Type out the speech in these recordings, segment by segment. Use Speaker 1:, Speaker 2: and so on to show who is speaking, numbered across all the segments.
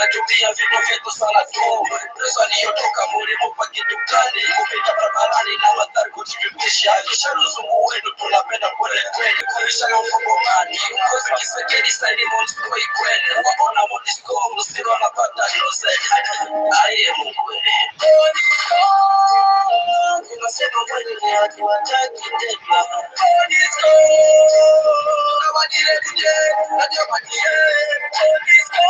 Speaker 1: Mnatupia vitu vyetu sana tu, pesa aliyotoka mulimupa kitu gani? Kupita barabarani na mandhari kujivipisha, kisha luzungu wenu tunapenda kweli kweli, kuisha na mfungomani ukozi kisekedi saidi monsko ikwene waona monisco msiro anapata jose aye Mungu tunasema kweli ni hatuwataki tena. Monisco nawadire kuje najamadie Monisco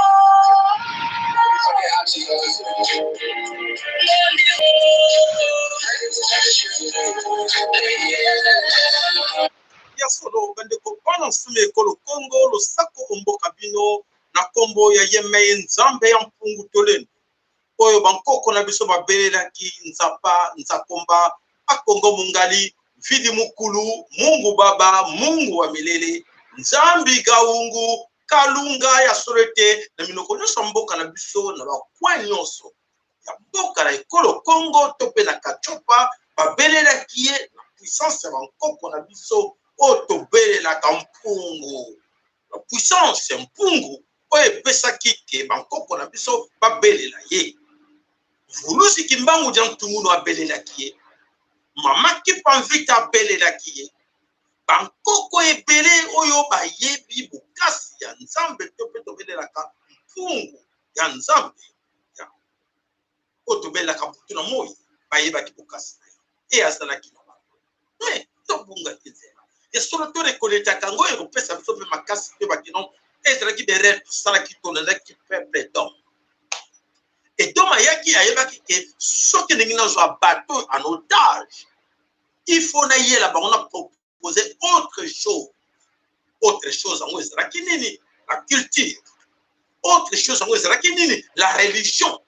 Speaker 2: Ya solo bandeko bana nsima ekolo Kongo, losako omboka bino na kombo ya yemei Nzambe ya mpungu tolendo oyo bankoko na biso babelelaki Nzapa Nzakomba Akongo Mungali Mvidi Mukulu Mungu Baba Mungu wa milele Nzambi Gaungu Kalunga ya solo ete na minoko nyonso ya mboka na biso na bacoin nyonso ya mboka na ekolo Kongo to mpe na Katiopa babelelaki ye na puissance ya bankoko na biso oyo tobelelaka mpungu, na puissance ya mpungu oyo epesaki ke bankoko na biso babelela ye. Mvuluzi Kimbangu dia Ntungunu abelelaki ye, Mama Kimpa Mvita abelelaki ye, bankoko ebele oyo bayebi bokasi ya Nzambe to mpe tobelelaka mpungu ya Nzambe ya oyo tobelelaka butu na moi, bayebaki bokasi na ye e azalaki na bango. Me tobungaki nzela ya solo, torekoletaka yango ekopesa biso mpe makasi mpe bakino ezalaki berere tosalaki tolandaki peuple d'homme. Edom ayaki ayebaki ke soki ndenge nazwa bato en otage, il faut nayela bango na proposer autre chose. Autre chose yango ezalaki nini? La culture. Autre chose yango ezalaki nini? La religion.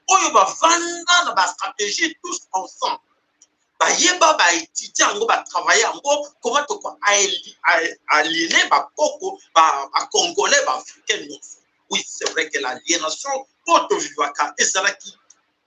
Speaker 2: Oyo bavanda na bastratégie tous ensemble, bayeba baétudie yango, batravaille yango, comment toko aliéner bakoko bacongolais, baafricain nyonso. Oui, c'est vrai que l'aliénation oyo tovivaka ezalaki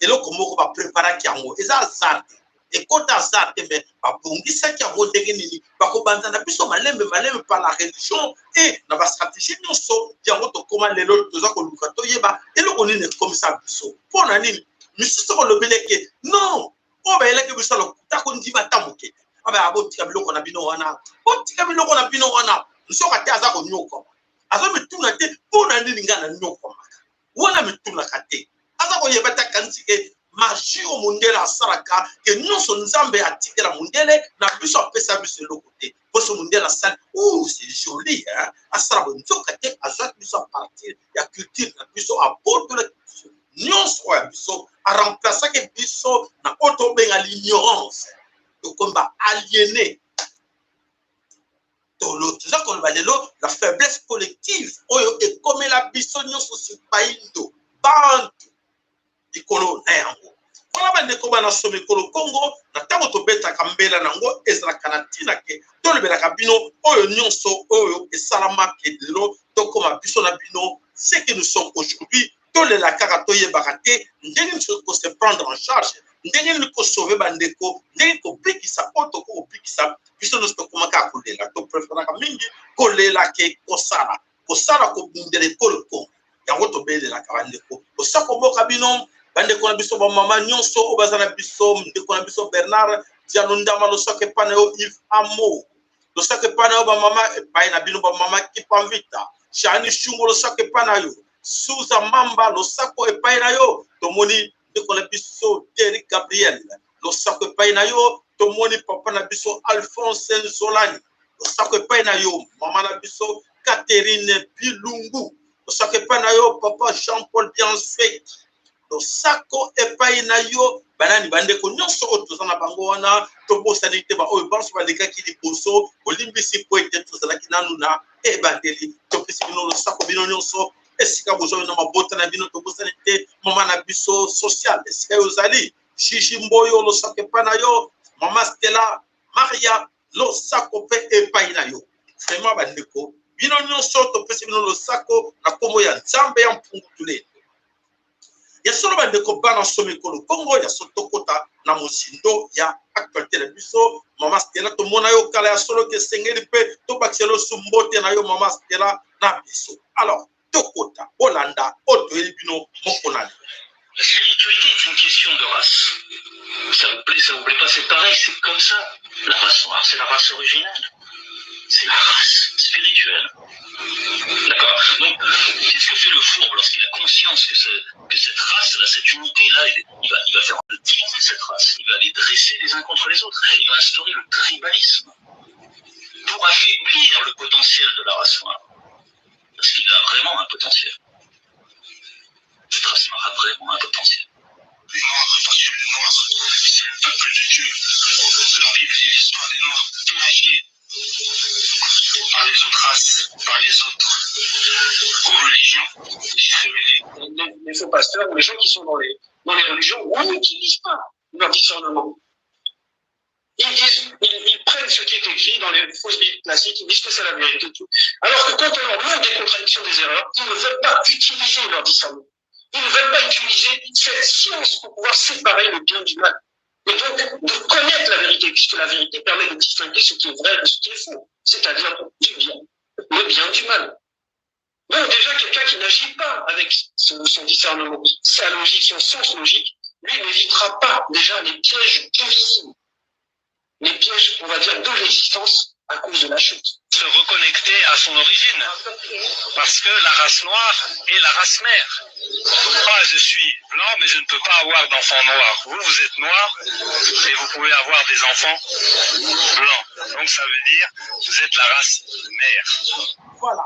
Speaker 2: eloko moko bapreparaki yango, eza hasard te, ekota hasard te, mais babongisaki yango ndenge nini bakobanza na biso malembe malembe par la religion e na bastratégie nyonso. Yango tokóma lelo toza koluka toyeba eloko nini ekomisa biso, mpo na nini misusu kolobeleke non oyo bayelaki biso lokuta kondima ata moke te. Abaya botika biloko na bino wana, botika biloko na bino wana. Nsoka te aza konyokwama, azomituna te mpo na nini ngai nanyokwamaka wana, mitunaka te, aza koyeba te, akanisi ke magie oyo mondele asalaka ke nyonso Nzambe atikela mondele na biso, apesa biso eloko te. Poso mondele asali ou c'est joli hein? Asala boye, nzoka te azwaki biso à partir ya culture na biso, abotolaki biso nyonso oyo ya biso, aremplaçaki biso na oyo tobenga l'ignorance. Tokomi ba aliéné. Toza koloba lelo la faiblesse collective oyo ekomela biso nyonso baindo bantu likolo na yango wana. Bandeko bana somi ekolo Kongo, na ntango tobetaka mbela nango ezalaka na ntina ke tolobelaka bino oyo nyonso oyo esalamaki lelo tokóma biso na bino ce que nous sommes aujourd'hui. Tolela kaka, toyebaka te ndenge nini kose prendre en charge, ndenge nini kosauve bandeko, ndenge kobikisa oyo toko kobikisa. Biso nyonso tokóma kaka kolela, topréféraka mingi kolela ke kosala, kosala kobundela ekolo Kongo. Yango tobelelaka bandeko osako mboka bino, bandeko na biso bamama nyonso oyo baza na biso, ndeko na biso Bernard Dialundama, losako epai na yo, Yves Amo, losako epai na yo, bamama epai na bino, bamama Kipamvita, Shani Shungu, losako epai na yo, Suza Mamba, losako epai na yo. Tomoni ndeko na biso Derek Gabriel, losako epai na yo. Tomoni papa na biso Alphonse Nzolani, losako epai na yo, mama na biso Catherine Bilungu, losako epai na yo, papa Jean Paul Biansweki, losako epai na yo. Banani bandeko nyonso oyo toza na bango wana, tobosani te baoyo banso balekaki liboso. Bolimbisi po ete tozalaki nanu na ebandeli. Topesi bino losako bino nyonso esika bozwami na mabota na bino. Tobosani te mama na biso social esika yo ozali, Gigi Mboyo, losako epai na yo, mama Stella Maria, losako mpe epai na yo. Vraiment bandeko bino nyonso topesi bino losako na nkombo ya Nzambe ya mpungu tulendo. Ya solo bandeko bana somi ekolo Kongo, ya solo tokota na mozindo ya actualité na biso. Mama Stela, tomona yo kala. Ya solo ke esengeli mpe tobakisa losu mbote na yo, mama Stela na biso. Alors Tokota, bolanda oyo toyeli bino moko na lelo.
Speaker 1: La spiritualité est une question de race. Ça vous plaît, ça vous plaît pas, c'est pareil, c'est comme ça. La race noire, c'est la race originale. C'est la race spirituelle. D'accord? Donc, qu'est-ce que fait le fourbe lorsqu'il a conscience que cette race-là, cette unité-là, il va faire diviser cette race. Il va les dresser les uns contre les autres. Il va instaurer le tribalisme pour affaiblir le potentiel de la race noire. Parce qu'il a vraiment un potentiel. Cette race noire a vraiment un potentiel.
Speaker 3: Les Noirs, parce que les Noirs, c'est le peuple de Dieu. La Bible dit l'histoire des Noirs plagiée par les autres races, par les autres religions disséminées.
Speaker 4: Les faux pasteurs ou les gens qui sont dans les religions, on n'utilise pas leur discernement. Ils disent, ils prennent ce qui est écrit dans les fausses bibles classiques, ils disent que c'est la vérité et tout. Alors que quand on leur montre des contradictions, des erreurs, ils ne veulent pas utiliser leur discernement. Ils ne veulent pas utiliser cette science pour pouvoir séparer le bien du mal. Et donc, de connaître la vérité, puisque la vérité permet de distinguer ce qui est vrai de ce qui est faux, c'est-à-dire du bien, le bien du mal. Donc déjà, quelqu'un qui n'agit pas avec son discernement, sa logique, son sens logique, lui n'évitera pas déjà les pièges du visible, les pièges, on va dire, de l'existence à cause de la chute.
Speaker 1: Se reconnecter à son origine, parce que la race noire est la race mère. Moi, je suis blanc, mais je ne peux pas avoir d'enfants noirs. Vous, vous êtes noir et vous pouvez avoir des enfants blancs. Donc ça veut dire vous êtes la race mère.
Speaker 2: Voilà,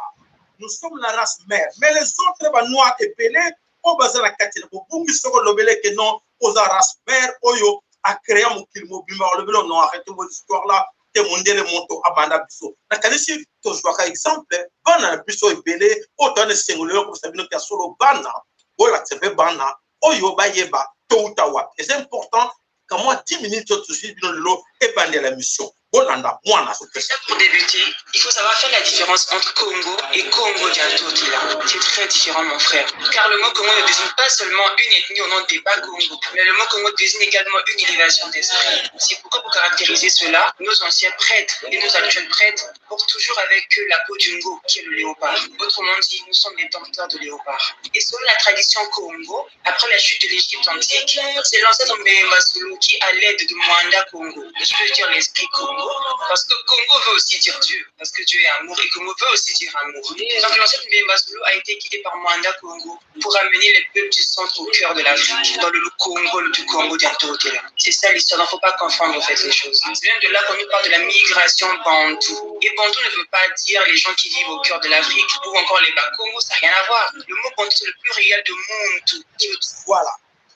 Speaker 2: nous sommes la race mère. Mais les autres, ba noirs ebele oyo baza na kati na bobungi, soko olobele ke non, oza race mère oyo acréa mokili mobimba, olobele non, arrête vos histoires là te, mondele moto abanda biso. Nakanisi tozwaka exemple bana na biso ebele oyo toza na esengo lelo kopesa bino ya solo bana, bolakisa mpe bana oyo bayeba touta wapi. Eza important kamwa 10 minutes oyo tozwi bino lelo ebandela mission, bolanda mwana azopesa.
Speaker 5: Pour débuter, il faut savoir faire la différence entre Congo et Congo Diantotila. C'est très différent, mon frère. Car le mot Congo ne désigne pas seulement une ethnie au nom des Bas-Congo, mais le mot Congo désigne également une élévation d'esprit. C'est pourquoi, pour caractériser cela, nos anciens prêtres et nos actuels prêtres portent toujours avec eux la peau du Ngo, qui est le léopard. Autrement dit, nous sommes les dompteurs de léopard. Et selon la tradition Congo, après la chute de l'Égypte antique, c'est l'ancêtre Mbemba Zulu qui, à l'aide de Mwanda Congo, je veux dire l'esprit Congo, parce que Congo veut aussi dire Dieu, parce que Dieu est amour et Congo veut aussi dire amour. Donc l'ancêtre Mbemba Zulu a été guidé par Mwanda Congo pour amener les peuples du centre au cœur de l'Afrique, dans le Congo, du Congo d'Antotela. C'est ça l'histoire, il ne faut pas confondre en fait les choses. C'est même de là qu'on nous parle de la migration bantou. Et bantou ne veut pas dire les gens qui vivent au cœur de l'Afrique ou encore les Bakongo, ça n'a rien à voir. Le mot bantou, c'est le pluriel de Muntu. Qui veut
Speaker 2: Voilà,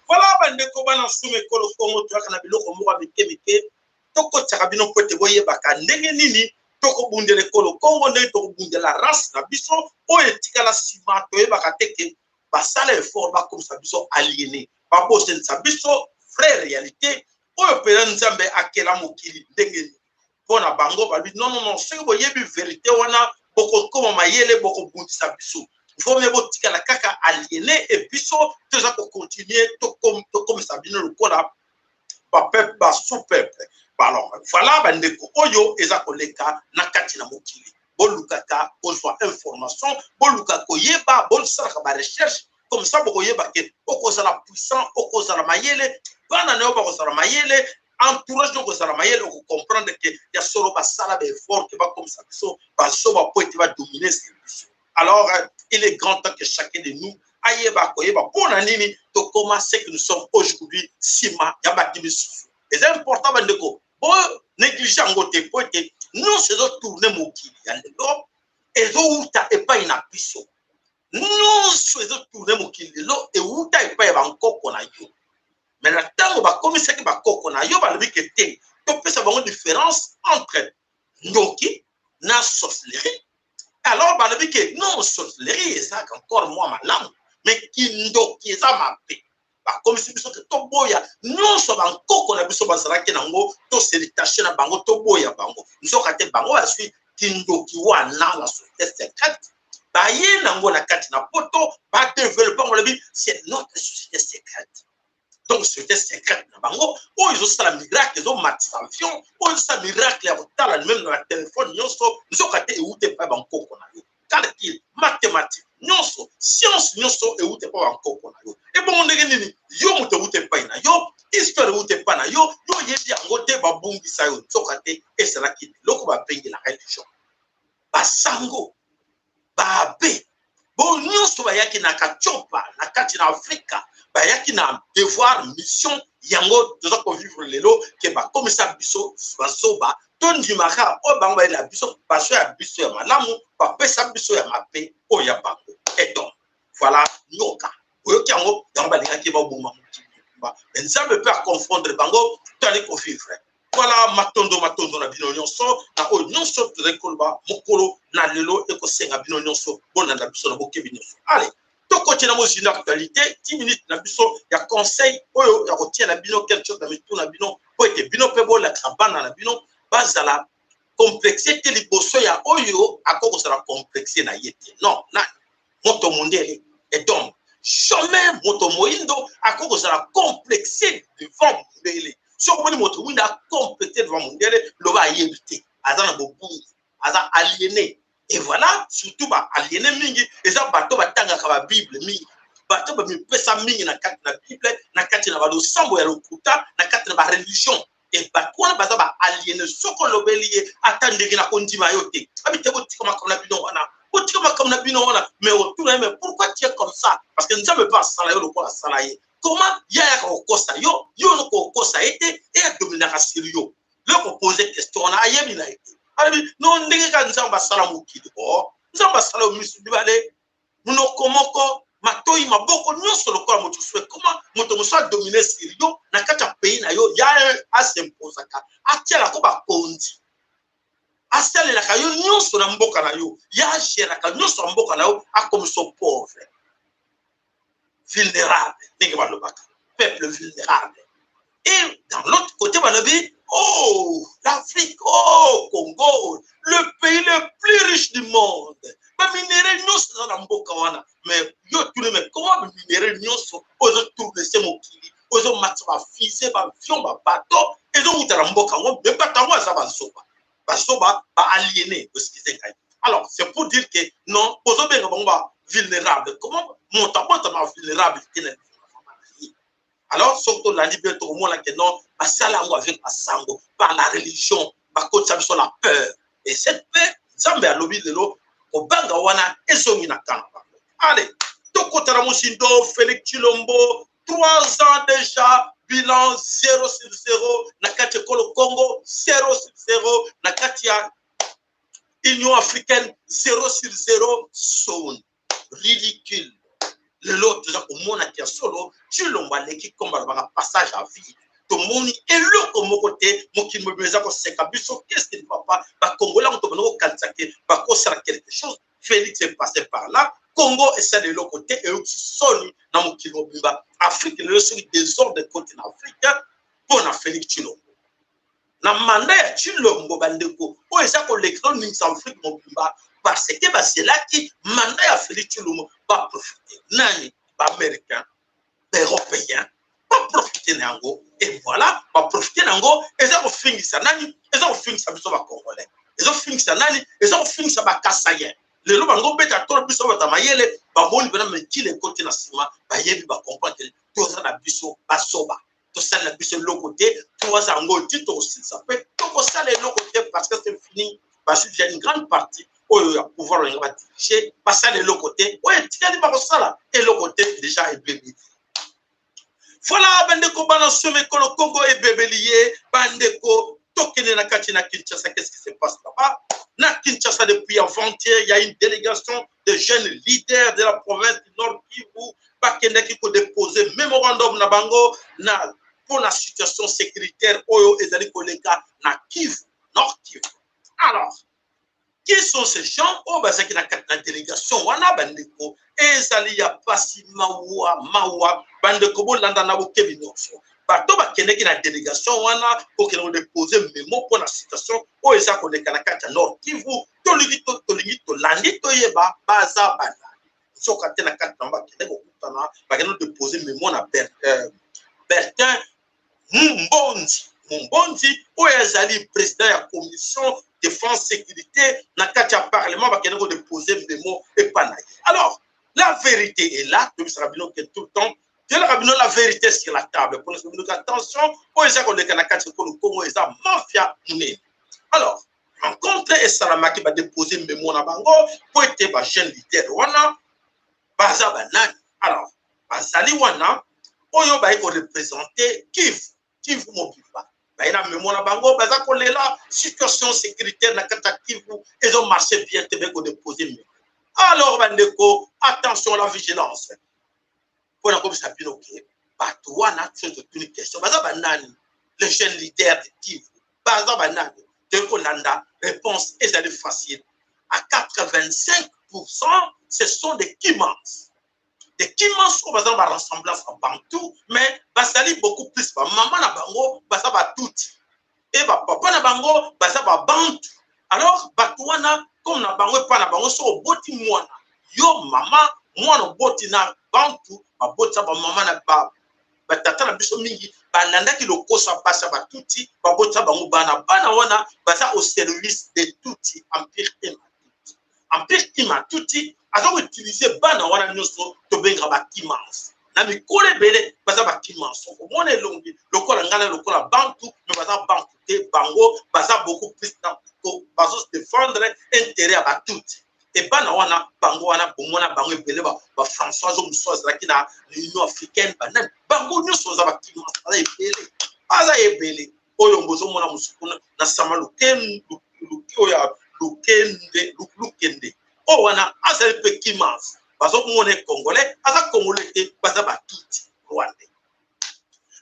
Speaker 2: voilà, bandeko bana nsuma ekolo Kongo, toyaka na biloko moko ya mike mike, tokotiaka bino po ete boyebaka ndenge nini tokobundela ekolo Kongo, ndenge tokobundela race na biso oyo etikala nsima. Toyebaka te ke basala effort bakomisa biso aliéné, babosanisa biso vraie réalité oyo mpenza Nzambe akela mokili ndenge nini mpo na bango. Balobi non, non, non, soki boyebi vérité wana, bokokoma mayele, bokobundisa biso. Vome botikala kaka aliéné e biso toza kocontinuer tokomisa bino lokola bapeuple, basous-peuple. Alors voilà, bandeko, oyo eza koleka na kati na mokili, bolukaka kozwa information, boluka koyeba, bosalaka barecherche. Comme ça bokoyeba ke okozala puissant, okozala mayele, bana na yo bakozala mayele, entourage no kozala mayele, okocomprendre ke ya solo basala baeffort ke bakomisa biso bazoba po ete badomine sur biso. Alors il est grand temps que chacun de nous ayeba koyeba mpona nini tokoma ce que nous sommes aujourd'hui nsima ya bato misusu. Eza important, bandeko, bo néglige yango te, po ete nyonso ezotourne mokili ya lelo ezowuta epai na biso. Nyonso ezotourne mokili lelo ewuta epai ya bankoko na yo. Mais na ntango bakomisaki bakoko na yo, balobi ke te, topesa bango différence entre ndoki na sorcellerie. Alors balobi ke non, sorcellerie ezalaka encore mwa malamu, mais kindoki eza mabe. Bakomisi biso ke toboya nyonso bankoko na biso bazalaki nango, tose détacher na bango, toboya bango. Nzoka te bango bazwi kindoki wana na société secrète, baye nango na kati na poto, badéveloppe yango, balobi c'est notre société secrète. Donc société secrète na bango oyo ezosala miracle, ezomatisa avion, oyo ezosala miracle ya kotala même na batelefone nyonso, nzoka te ewuta epai bankoko na yo. Calcul mathématique. Nyonso, science nyonso euta epai bankoko na yo. Ebongo ndenge nini yo moto euta epai na yo, histoire euta epai na yo, yo oyebi yango te, babungisa yo? Nzoka te ezalaki biloko babengi la religion. Basango, baabe, bo nyonso bayaki na Katiopa na kati na Afrika, bayaki na devoir, mission yango toza kovivre lelo, ke bakomisa biso bazoba, tondimaka oyo bango bayela biso, bazwa ya biso ya malamu, bapesa biso ya mabe oyo ya bango. Et donc voilà, nyoka oyoki yango, yango balingaki baboma mokili mobimba, me Nzambe mpe aconfondre bango, toali kovivre. Voilà, matondo matondo na bino nyonso na oyo nyonso tozali koloba mokolo na lelo. Ekosenga bino nyonso bolanda biso na bokebi nyonso. Ale, tokoti na mozindo actualité, 10 minutes na biso ya conseil oyo ya kotia na bino quelque chose na mitu na bino, mpo ete bino mpe bolakisa bana na bino bazala complexe te liboso ya oyo akoki kozala complexe na ye te. Non, nani? Moto mondele. Et donc jamais moto moyindo akoki kozala complexe devant mondele. Soki omoni moto moyindo acomplexe devant mondele, loba ayebi te, aza na bobungi, aza aliéné. Et voilà, surtout ba aliéné mingi eza bato batangaka ba Bible mingi, bato bamipesa mingi na kati na Bible, na kati na balosambo ya lokuta, na kati na bareligion. E bato wana baza ba aliéné. Soki olobeli ye ata ndenge na kondima yo te, abi te, botika makambo na bino wana, botika makambo na bino wana. Mais otuna ye: mais pourquoi tu es comme ça? Parce que Nzambe mpe asala yo lokola asala ye. Comment ye ayaka kokosa yo, yo ozo kokosa ye te, e adominaka sur yo? Loko pose question wana, ayebi na ye te. Alobi: no, ndenge kaka Nzambe asala mokili. O Nzambe asala yo misu mibale, monoko moko, matoi, maboko nyonso lokola moto mosusu. Ekoma moto mosusu adomine sur yo na kati ya pays na yo, ya asimposaka, atialako bakonzi, asalelaka yo nyonso na mboka na yo, ya agéraka nyonso ya mboka na yo, akomisa pauvre, vulnérable, ndenge balobaka peuple vulnérable. Et dans l'autre côté balobi: oh l'Afrique, oh Congo, le pays le plus riche du monde, baminerais nyonso eza na mboka wana. Mais yo tuni: mais comment baminerais nyonso oyo ezotourne se mokili, oyo ezomatisa bafusées, baavion, babateau, ezowuta na mboka yango? Mais bato yango aza bazoba, bazoba, baaliéné, excuse ngai. Alors c'est pour dire que non, bozobenga bango ba vulnérable. Comment moto abotama vulnérable te na? Alors soki tolandi bien, tokomona ke non, basala yango avec basango, par la religion, bakotisa biso la peur. Et cette peur, Nzambe alobi lelo kobanga wana ezongi na kana bango. Allez, tokota na mosindo. Félix Tshilombo, 3 ans déjà, bilan 0 sur 0 na kati ekolo Congo, 0 sur 0 na kati ya Union africaine, 0 sur 0, son ridicule. Lelo toza komona ya solo, Tshilombo aleki, komba balobaka passage à vide. Tomoni eloko moko te, mokili mobimba eza koseka biso. Qu'est-ce qui ne va pas? Bakongolais yango tobanda kokanisa ke bakosala quelque chose. Félix est passé par là, Congo esala eloko te, eyokisi soni na mokili mobimba, Afrique. Lelo soki désordre ekoti na Afrique mpo na Félix Tshilombo, na mandat ya Tshilombo, bandeko, oyo eza koleka, tolingisa Afrique mobimba, parce que bazelaki mandat ya Félix Tshilombo baprofite. Nani? Baaméricain, baeuropéen baprofite na yango. Et voilà, baprofite na yango. Eza kofingisa nani? Eza kofingisa biso bacongolais. Ezofingisa nani? Eza kofingisa bakasaïen. Lelo bango beta tolo biso bata mayele, bamoni mpena mikili ekoti na nsima, bayebi, bacomprendre toza na biso bazoba, tosalela biso eloko te. Toaza yango ti tokosilisa mpe tokosala eloko te, parce que c'est fini. Parce que une grande partie oyo ya pouvoir olinga badirige, basala eloko te. Oyo etikali, bakosala eloko te, déjà ebebi. Voilà, bandeko bana some, ekolo Congo ebebeli ye. Bandeko, tokende na kati na Kinshasa. Qu'est-ce qui se passe là-bas na Kinshasa? Depuis avant-hier, il y a une délégation de jeunes leaders de la province du Nord Kivu bakendaki kodépose mémorandum na bango na mpo na situation sécuritaire oyo ezali koleka na Kivu, Nord Kivu. Alors qui sont ces gens oyo bazalaki na kati na délégation wana? Bandeko, ezali ya pasi, mawa, mawa. Bandeko, bolanda na bokebi nyonso. Bato bakendeki na délégation wana kokende kodépose mémo mpo na situation oyo eza koleka na kati ya Nord Kivu. Tolingi, tolingi, tolandi, toyeba baza banani. Soka te na kati na bango bakende kokutana, bakende kodépose mémo na Bertin Mumbonzi. Mumbonzi oyo azali président ya commission défense sécurité na kati ya parlement. Bakende kodépose mémo epa na ye. Alors La vérité est là, toyebisaka bino ke tout le temps toyelaka bino la vérité sur la table mpona bino ke attention, oyo eza koleka na kati ekolo Kongo eza mafia monene. Alors rencontre esalamaki, badepose memo na bango mpo ete bajeune leader wana baza banani. Alors bazali wana oyo baye korepresente Kivu, Kivu mobimba. Baye na memo na bango, baza kolela situation sécuritaire na kati ya Kivu ezomarche bien te. Baye kodepose memo. Alors bandeko, attention, la vigilance, mpona kobisa bino ke bato wana, soki totuni question baza banani, le jeune leader de Kivu baza banani, toyei kolanda réponse ezali facile: à 85, ce sont des Kimans, des Kimans oyo baza na baressemblance ya Bantu, mais bazali beaucoup plus, bamama na bango baza Batuti e bapapa na bango baza Babantu. Alors bato wana, comme na bango, epai na bango, soki oboti mwana, yo mama, mwana oboti na Bantu, babotisa bamama na batata na biso mingi balandaki lokoso ya basi ya Batuti, babotisa bango bana. Bana wana baza au service de Tutsi empire Hima Tutsi. Empire Hima Tutsi aza koutilize bana wana nyonso, tobengaka Bakimans. Na mikolo ebele baza Bakimans. Okomona elongi lokola ngai na lokola Bantu, mais baza Bantu te. Bango baza beaucoup plus na bazo défendre intérêt ya Batuti. E bana wana, bango wana, bomona bango ebele, baFrançois oyo mosusu azalaki na Union africaine, banani, bango nyonso baza Bakimans. Baza ebele, baza ebele. Oyo bozomona mosusu kuna na sama oyo ya Lukende, Lukende oyo wana azali mpe Kimans. Bazomona Congolais, aza Congolais te, baza Batuti rwandais.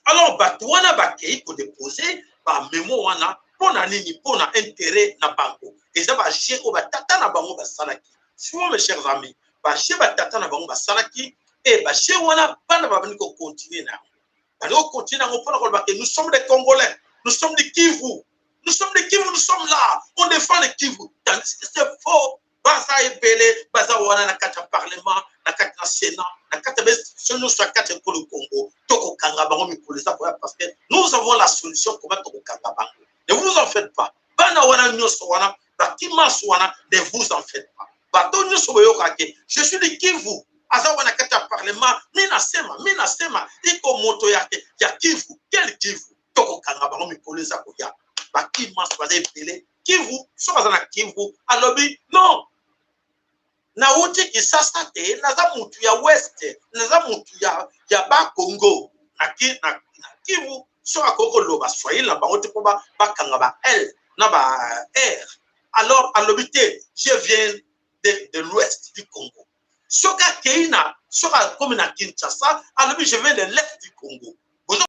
Speaker 2: Alors bato wana bakei kodepose bamemo wana mpo na nini? Mpo na intérêt na bango. Eza bajeu oyo batata na bango basalaki. Souvent, mes chers amis, bajeu batata na bango basalaki e bajeu wana, bana babandi kocontinue na yango, bandi kocontinue yango mpona koloba ke nous sommes des Congolais, nous sommes de Kivu, nous sommes de Kivu, nous sommes là, on défend le Kivu, tandis que c'est faux. Baza ebele, baza wana na kati ya parlement, na kati na Sénat, na kati ya bainstitution nyonso ya kati ya ekolo Congo. Tokokanga bango mikolo eza koya, parce que nous avons la solution comment tokokanga bango. Ne vous en faites pas. Bana wana nyonso wana, Bakimans wana, ne vous en faites pas. Bato nyonso boyokake "Je suis de Kivu", aza wana kati ya parlement, mi nasema, mi nasema iko moto ya Kivu. Quel Kivu? Tokokanga bango mikolo eza koya. Bakimans baza ebele. Kivu, soki aza na Kivu, alobi non, nauti Kisasa te, naza mutu ya ouest, naza mutu ya Bakongo. Na Kivu, soki akoki koloba swahili na bango te mpo bakanga ba L na ba R, alors alobi te: "Je viens de l'ouest du Congo." Soki akei na, soki akomi na Kinshasa, alobi: "Je viens de l'est du Congo."